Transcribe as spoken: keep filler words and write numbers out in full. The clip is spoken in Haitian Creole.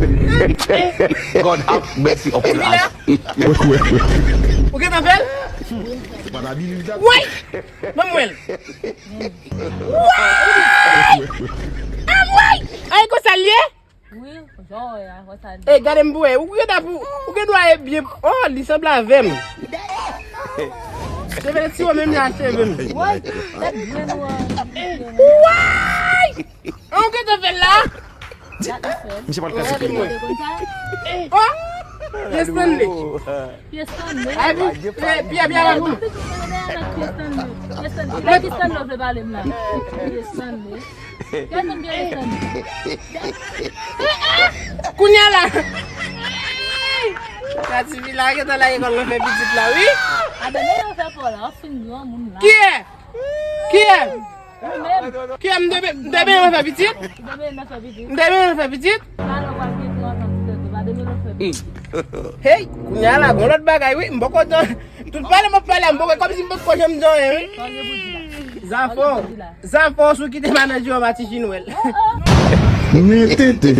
God have mercy upon us. Ou gentan fè l? Woy! Ban m wè l. Woy! Anmwey! Ay, konsa l ye? Wi, jan w wè a, konsa l ye. E, gade m pou wè. Ou gentan pou, ou gen dwa e byen. Oh, li sanble avè m. Cheve ti wè menm jan ak cheve m. Woy, tèt grenn ou an. Woy! An ou gentan fè l la? Misye pral kraze pye mwen. Oh! Pye Stanley. Pye Stanley. Ay, pi, pye, pye, pye, pye, pye. Pye Stanley. Pye Stanley. Pye Stanley vle pale m la. Pye Stanley. Pye Stanley. Kounye a la. Kati vila gentan lage kò l nan fè pitit la, wi. A, men yo fè pa w la, w fin granmoun la. Kiyè? Kiyè? Ou menm. Kiyè m te be-, m te benyen nan fè pitit? Ou te benyen nan fè pitit? M te benyen nan fè pitit? Talè w pral gen trant an, ti tèt ou pa benyen nan fè pitit. Hey, kounye a la, gon lòt bagay, wi. M poko tan. Tout pale m ap pale a, m poko, kòmsi m poko janm di anyen, wi. Sa w gen pou di la? Zafò. Sa w gen pou di la? Zafò, si w kite manager an, Matichine wè l. Oh, oh. Men tete.